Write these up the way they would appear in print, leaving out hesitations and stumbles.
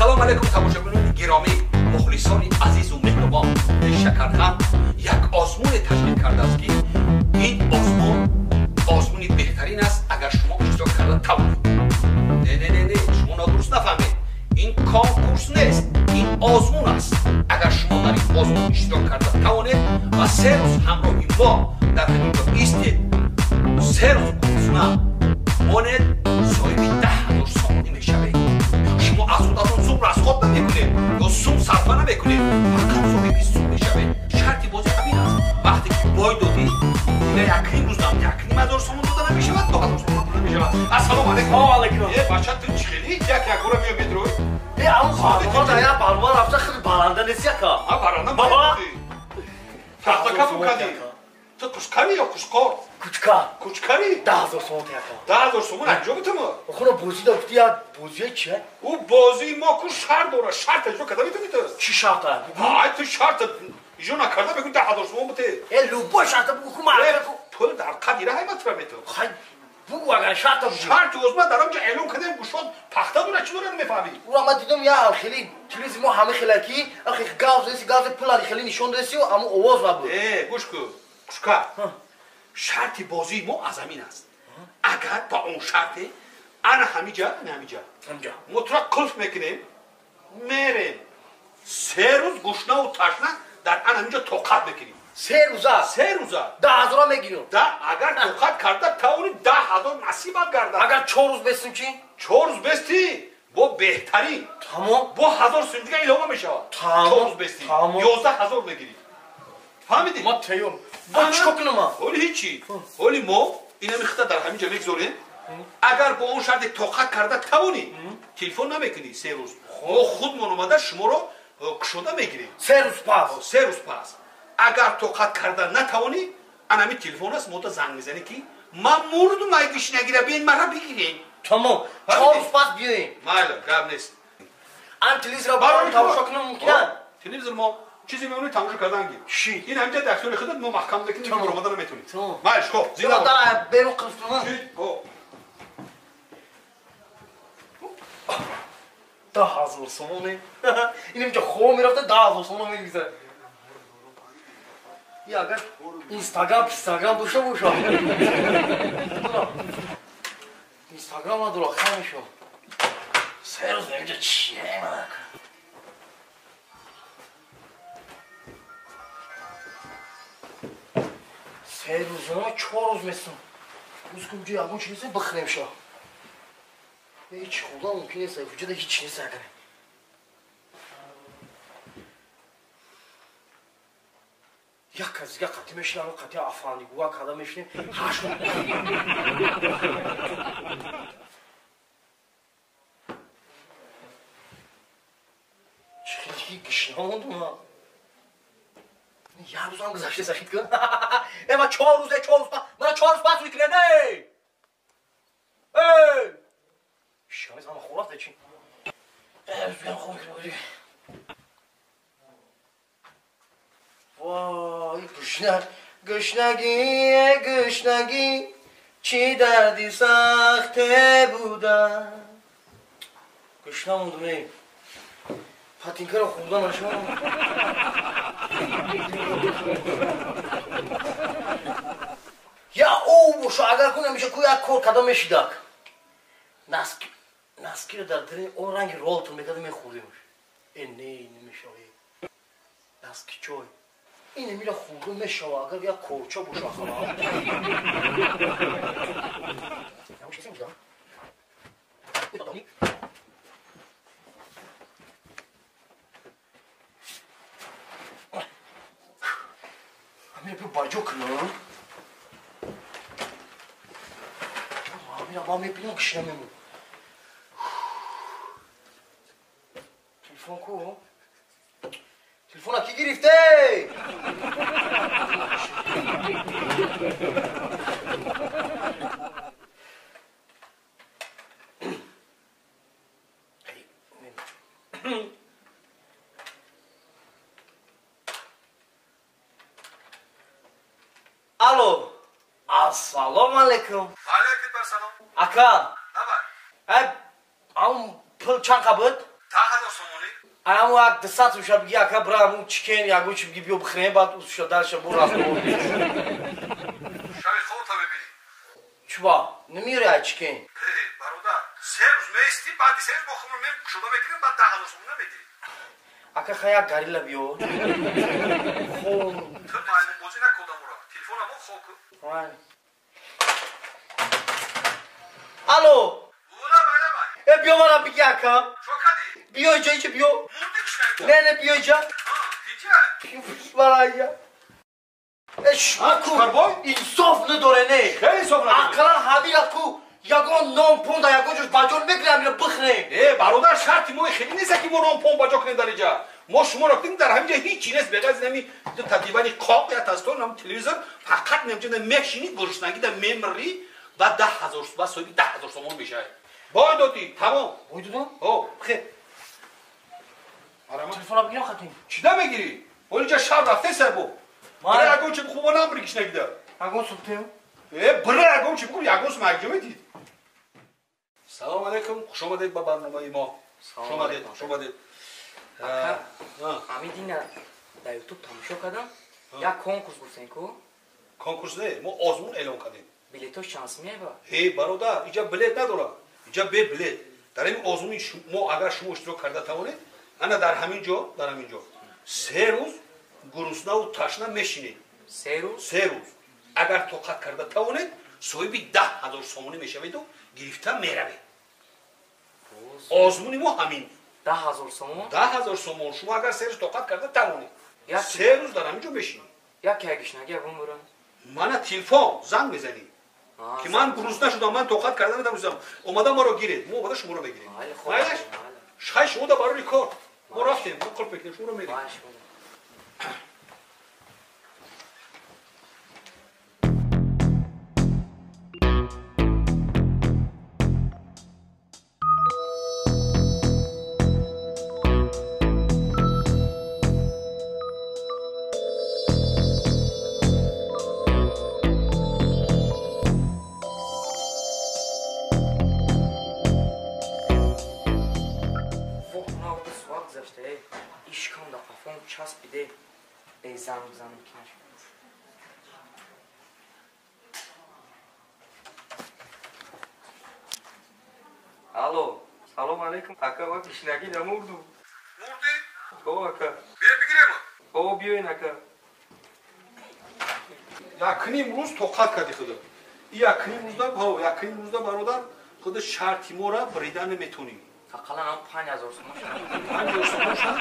Ассалому алайкум тамошобинони гиромӣ, мухлисони азизу меҳрубон. Шакарханд як озмуне ташкил кардааст, ки ин озмун озмуни беҳтарин аст, агар шумо иштирок карда тавонед. Не, не, не, не, шумо нодуруст нафаҳмед. Ин конкурс нест, ин озмун аст. Агар шумо дар ин озмун иштирок карда тавонед ва 3 рӯз ҳамроҳи мо дар ҳамин ҷо истед, 3 рӯз гурусна монед, соҳиби 10 000 сомонӣ мешавед. Шумо аз худатон сум расход намекунед ё сум сарфа намекунед, фақат соҳиби сум мешавед. Шарти бозӣ ҳамин аст. Вақте ки бой додӣ, дигар якним рӯз 1 500 сомон дода намешавад, 2000 сомон дода мешавад. Ассалому алайкум. Алайкум. Е, бача, ту чӣ хелӣ? Як якбора меё медрои. Е, ам барнома я барнома рафта хеле баранда нест яка. А баранда ма. Пахта кафу кадӣ. Ту кушкарӣ ё кушқор? Кучка. Кучкарӣ? 10 000 сомон яка. 10 000 сомон анҷо битама? Хона бозӣ да гуфти, я бозия чия? Ӯ бозии мо ку шарт дора, шарт иҷро карда метавонӣ ту? Чӣ шарта? Ай, ту шарт иҷро накарда бигӯ 10 000 сомон бите. Э, любой шарта бугу ку ма. Пул дар қадира ҳай матра метавон. Хай, бугу агар шарта бугу. Шарти озма дар онҷо эълон кардем, гушод пахта дора, чӣ дора, намефаҳмӣ? Ура ма дидам, я хеле телевизор мо ҳама хелаки, ахи гав деси, гав пул хеле нишон деси, аммо овоз набуд. Э, гӯш кун. Кушка. Шарти бозии мо аз ҳамин аст. Агар ба он шарте ана ҳамиҷа, ана ҳамиҷа. Ҳамиҷа. Мо тура қулф мекунем, мерем. 3 рӯз гушнаву ташна дар ана ҳамиҷа тоқат мекунем. 3 рӯза? 3 рӯза. 10 000-а мегирам. Да, агар тоқат карда тавонӣ, 10 000 насибат гардад. Агар 4 рӯз бестим чӣ? 4 рӯз бестӣ, бо беҳтарин. Тамом. Бо 1000 сум дига илова мешавад. Тамом. 4 рӯз бестӣ. Тамом. 11 000 мегирӣ. Фаҳмидӣ? Ма тайёр. Бо чӣ кор кунам? Ҳоли ҳичи. Ҳоли мо инами хита дар ҳамин ҷо мегзорем. Агар бо он шарте тоқат карда тавонӣ, телефон намекунӣ 3 рӯз. Мо худмон омада шуморо кушода мегирем. 3 рӯз пас? 3 рӯз пас. Агар тоқат карда натавонӣ, анами телефон аст, мода занг мезанӣ, ки ман мурдум, ай гишнагира, биен мара бигирем. Тамом. 4 рӯз пас биёем. Майли, гап нест. Ан телевизорро баром тамошо кунам мумкин? Телевизор мо чизе мемонӣ тамошо кардан гир. Чӣ? Ин ҳамҷа дар ихтиёри худат, мо маҳкам мекунем, ки баромада наметавонӣ. Тамом. Майли, хоб, зинда бош. Берун қулф кунам. Чӣ? Хоб. 10 000 сомоне. Ин инҷа хоб мерафта, 10 000 сомон мегузарад. И агар инстаграм, пистаграм дошта боша. Инстаграм надора, хай мешавад. 3 рӯз инҷа чие ман? 3 рӯз, 4 рӯз месам. Рӯз кун ҷо ягон чиз бихӯрем ша. Ҳеҷ хӯрдан мумкин нест, вуҷуда ҳеҷ нест агар. Як кас дига қатӣ мешинам, қатӣ афанди гува када мешинем, ҳашт. Чӣ хеле гишна мондум ман. Як рӯзам гузашта сахид кун. Э, ман 4 рӯз, 4 рӯз, мана 4 рӯз пас мекунем, эй! Эй! Шамис ҳама хоб рафта чӣ? Э, биям хоб мекунем. Вой, гушна, гушнагӣ, гушнагӣ, чӣ дарди сахте буда. Гушна мондум, эй. Патинкаро хӯрда нашавам. Я об боша, агар кун ҳамеша ку як кор када мешидак. Носки, носкиро дар дарини он ранги ролтон мекарда мехӯрдемш. Э, не, намешава. Носки чой. Ин мира хӯрда мешава, агар як корча боша хала. Амира бю баҷо кунам. Амира ман мебинам, гишна мемон. Телефон ку? Телефона ки гирифте? Алло. Ассалому алайкум. Алайкум ассалом. Ака. Давай. Ай, ам пул чанд қа буд? 10 000. сомонӣ? Аяму як 200 уша биги ака бра аму чикен ягон чи биги биё бихӯрем, баъд уша дальше бу рафт. Шаби хобта мебинӣ. Чуба? Намеёри ай чикен? Бародар, 3 рӯз меистӣ, баъди 3 рӯз мо худро мем кушода мекунем, баъд 10 000 сомонӣ намедиҳӣ. Ака хай як горилла биё. Хоб. Ту маймунбозӣ накун одаморо. Телефона мо хоб кун. Алло. Э биё мана биги ака. Чо кардӣ? Биё иҷа, иҷа биё. Мурдӣ кушнагида? Не, не, биё иҷа. Иҷа? Мана иҷа. Э шумо ку инсоф надоре, не? Хеле инсоф надоре. Ақаллан ҳамира ку ягон нон пон да ягон ҷош баҷон мекунем, ҳамира бихӯрем. Э бародар, шарти мо хеле нест, ки мо нон пон баҷо кунем дар иҷа. Мо шуморо гуфтем, дар ҳамин ҷо ҳеҷ чи нест, беғайр аз ҳамин ду та дивани қоқ, як та стол, ҳамин телевизор, фақат ҳамин ҷо мешинӣ, гуруснагӣ да мемрӣ, баъд 10 000, баъд соҳиби 10 000 сомон мешавӣ. Бой додӣ, тамом. Бой додам? Ҳо, хел. Телефона бигирам хатим. Чӣ да мегирӣ? Ҳоли ҷа шаб рафте сабо. Бира ягон чи хубо намбри кишнагида. Ягон субтем? Э, бира ягон чи бигӯ, ягон сум якҷо медид. Салом алейкум, хуш омадед ба барномаи мо. Хуш омадед, хуш омадед. Ҳамин дина дар Ютуб тамошо кардам, як конкурс гуфтем ку? Конкурс не, мо озмун эълон кардем. Билетош чанд сум меба? Ҳе, бародар, иҷа билет надорад. Иҷа бе билет. Дар ин озмуни мо агар шумо иштирок карда тавонед, ана дар ҳамин ҷо, дар ҳамин ҷо 3 рӯз гуруснаву ташна мешинед. 3 рӯз? 3 рӯз. Агар тоқат карда тавонед, соҳиби 10 000 сомонӣ мешаведу гирифта меравед. Озмуни мо ҳамин. 10 000 сомон? 10 000 сомон. Шумо агар 3 рӯз тоқат карда тавонед, 3 рӯз дар ҳамин ҷо мешинед. Як ягишнагӣ ягон бурам. Мана телефон занг мезанӣ. Ки ман гурусна шудам, ман тоқат карда наметавонистам. Омада маро гиред. Мо омада шуморо мегирем. Майлаш? Хай шумо да барои кор. Мо рафтем, мо қулф мекунем, шуморо мерем. Алло, салом алейкум. Ака, ва гишнагӣ намурду. Мурдӣ? О, ака. Биё бигирем. О, биёин, ака. Якним рӯз тоқат кардӣ худо. Якним рӯзда, ҳо, якним рӯзда бародар, худо шарти моро брида наметонӣ. Ақаллан ҳам 5000 сомон шад. 5000 сомон шад?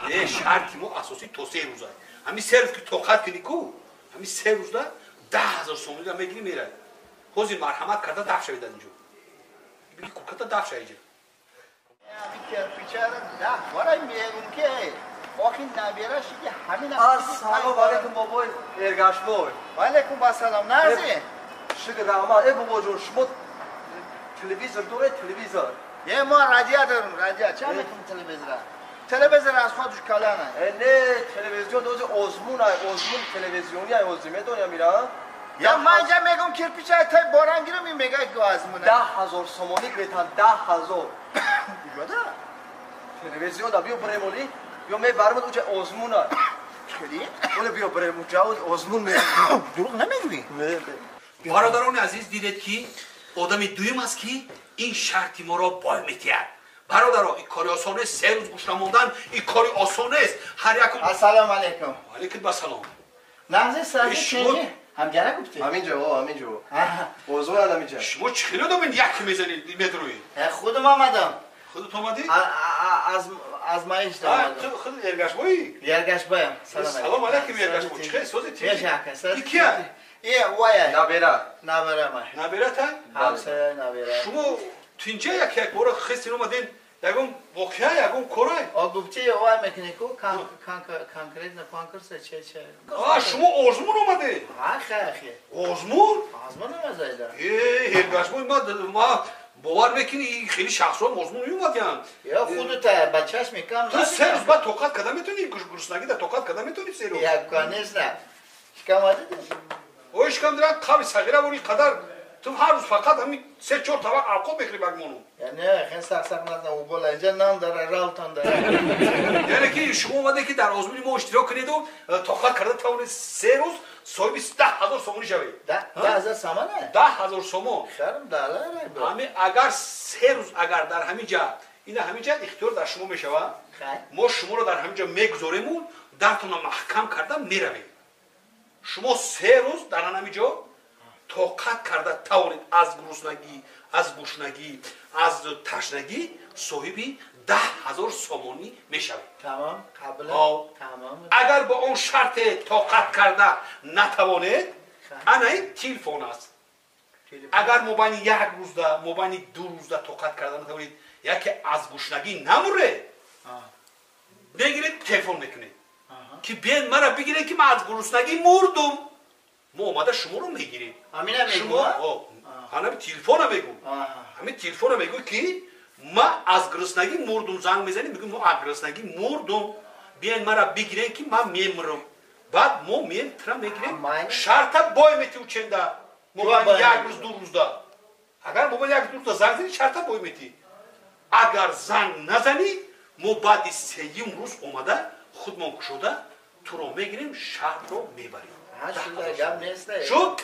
Не, шарти мо асосӣ то 3 рӯза. Ҳамин 3 рӯз ки тоқат кунӣ ку, ҳамин 3 рӯзда 10 000 сомонро мегирӣ меравӣ. Ҳозир марҳамат карда даф шавед аз инҷо. Биги курката даф шавед инҷо. Ассалому алайкум бобой Эргашбой. Ва алайкум ассалом. Нарзи? Шукр раҳмат. Э бобоҷон, шумо телевизор доред, телевизор? Е, мо радио дорем, радио. Ча мекунем телевизора? Телевизор аз худаш калона. Э не, телевизион дози озмун ай, озмун телевизиони ай, озмун медонӣ амира? Я ман инҷа мегӯм кирпича тай боран гирам, ин мега ки озмун. 10 000 сомонӣ метан, 10 000. Куҷода? Телевизион да биё барем оли, биё мебарем уҷа озмун ай. Хеле? Оле биё барем уҷа озмун ме. Дурӯғ намегӯӣ? Не. Бародарони азиз, дидед ки одами дуюм аст ки ин шарти моро бой метиҳад. Бародаро, ин кори осон нест, 3 рӯз гӯшна мондан, ин кори осон нест. Ҳар якум. Ассалому алайкум. Алайкум ассалом. Нағзи сази ченҷи? Ҳамҷара гуфтӣ? Ҳаминҷо, о, ҳаминҷо. Озмун ҳаминҷа. Шумо чӣ хеле одамед як мезанед, медроед? Худам омадам. Худат омадӣ? Аз маиш омадам. Ту худ Эргашбоӣ? Эргашбоям. Салом алайкум Эргашбой. Чӣ хеле созӣ? Тиҷ. Ин кия? Е, вая. Набера. Набера май. Наберата? Ҳамсоя набера. Шумо тинҷа як як бора хестин омаден, ягон воқеа, ягон корай? О, гуфти вай мекунӣ ку, конкретно конкурса че че. А, шумо озмун омадед? Ха, хе. Озмун? Озмун омадед. Э, Эргашбой, ма бовар мекунӣ, хеле шахсҳо озмун меомадянд. Я худута ба чашм мекам. Ту 3 рӯз баъд тоқат карда метавонӣ? Гуруснагӣ да тоқат карда метавонӣ 3 рӯз? Я, конечно. Шикам одидиш? Ой, шикам дирам, қабри сағира бори қадар. Ту ҳар рӯз фақат ҳамин 3-4 табақ авқот мехӯри багмону. Не, хен сақ-сақ назан, у бола инҷа нан дара, ралтан дара. Яъне ки шумо омаде ки дар озмуни мо иштирок кунеду тоқат карда тавонед 3 рӯз соҳиби 10 000 сомонӣ шавед. 10 000 сомона? 10 000 сомон. Харам далара. Ҳами агар 3 рӯз агар дар ҳамин ҷа, ина ҳамин ҷа ихтиёр дар шумо мешавад. Мо шуморо дар ҳамин ҷо мегузорему дартонро маҳкам карда меравем. Шумо 3 рӯз дар ҳамин ҷо тоқат карда тавонед аз гуруснагӣ, аз гушнагӣ, аз ташнагӣ соҳиби 10 000 сомонӣ мешавед. Тамом, қабул. Тамом. Агар бо он шарте тоқат карда натавонед, ана ин телефон аст. Агар мобайни як рӯзда, мобайни 2 рӯзда тоқат карда натавонед, яке аз гушнагӣ намуред, мегиред, телефон мекунед ки биен мара бигиред, ки ман аз гуруснагӣ мурдум. Мо омада шуморо мегирем. Шумо ҳанами телефона мегӯ, ҳамин телефона мегӯ ки ма аз гуруснагӣ мурдум. Занг мезанем, мегӯ мо аз гуруснагӣ мурдум, биен мара бигирен, ки ман мемурам. Баъд мо меем, тра мегирем, шарта бой мети ученда мобайни як рӯз 2 рӯзда. Агар мобайни як 2 рӯзда занг зани, шарта бой мети. Агар занг назанӣ, мо баъди сеюм рӯз омада худмон кушода туро мегирем, шартро мебарем. Шуд?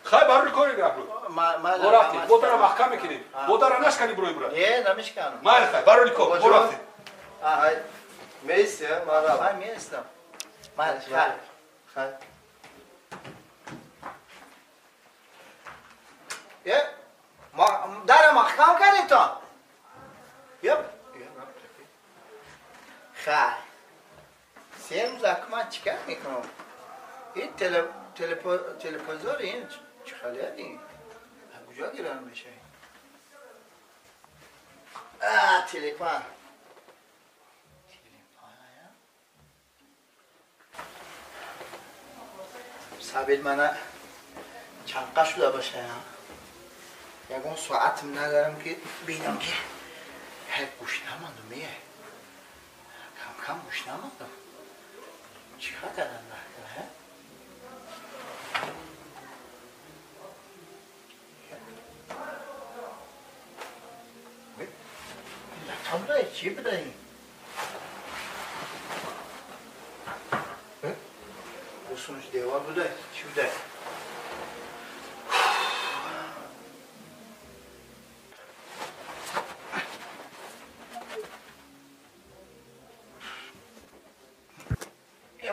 Хай, барои кори гапру. Бо рафтем, бо дара маҳкам мекунем. Бо дара нашкани, брои бура. Не, намешканам. Майли, хай, барои кор, бо рафтем. Мейсти, ман рафтам. Ман меистам. Майли, хай. Хай. Е, дара маҳкам кардетон? Еп. Хай. 3 рӯз аку ман чӣ кар мекунам? Ин телевизор ин чӣ халият ин? Куҷо гиран мешавад? Телефон. Телефон. Сабил мана чанқа шуда бошам. Ягон соатм надорам ки бинам ки ҳай гӯш намондум е. Кам кам гӯш намондум. Чӣ кар кардам дар ҳа? Латам чӣ буда ин? Усунш девор буда, чӣ буда?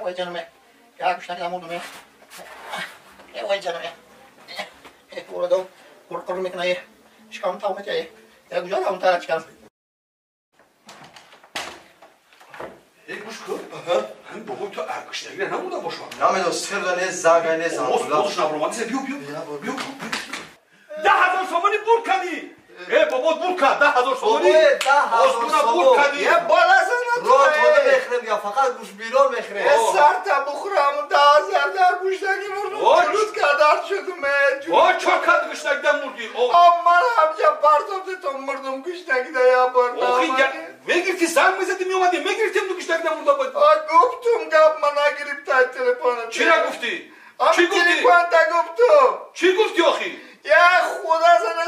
Ой, ҷаном, я гушнагӣ мурдум. Э, ой, ҷаном, э, орадо қурқур мекуна, шикам тав метия, я куҷо равм тара чикам? Э, гӯш кун, ҳамин бобои ту гушнагӣ намурда бошад? Намедонам, сирда не занга не занг. Боз набуромадиса, биё, биё, биё. 10 000 сомонӣ бур кардӣ. Э, бобот бур кард 10 000 сомонӣ. 10 000 бур кардӣ. Е, болазана. Рот хода мехӯрем, я фақат гӯшбирон мехӯрем. Е, сарта бухӯрам, 10 000 дар гушнагӣ мурдум. Чуруд кадар шудум. О, чор кард гушнагида мурдӣ? О, ман ҳамҷа партофтетон мурдум гушнагида, я бор. Мегирифти, занг мезадӣ, меомадем, мегирифтем, ду гушнагида мурда буд. Гуфтум гап, ман нагирифта телефона. Чӣ нагуфтӣ? Чӣ гуфтӣ? Телефонта гуфтум. Чӣ гуфтӣ охи? Я худо зана.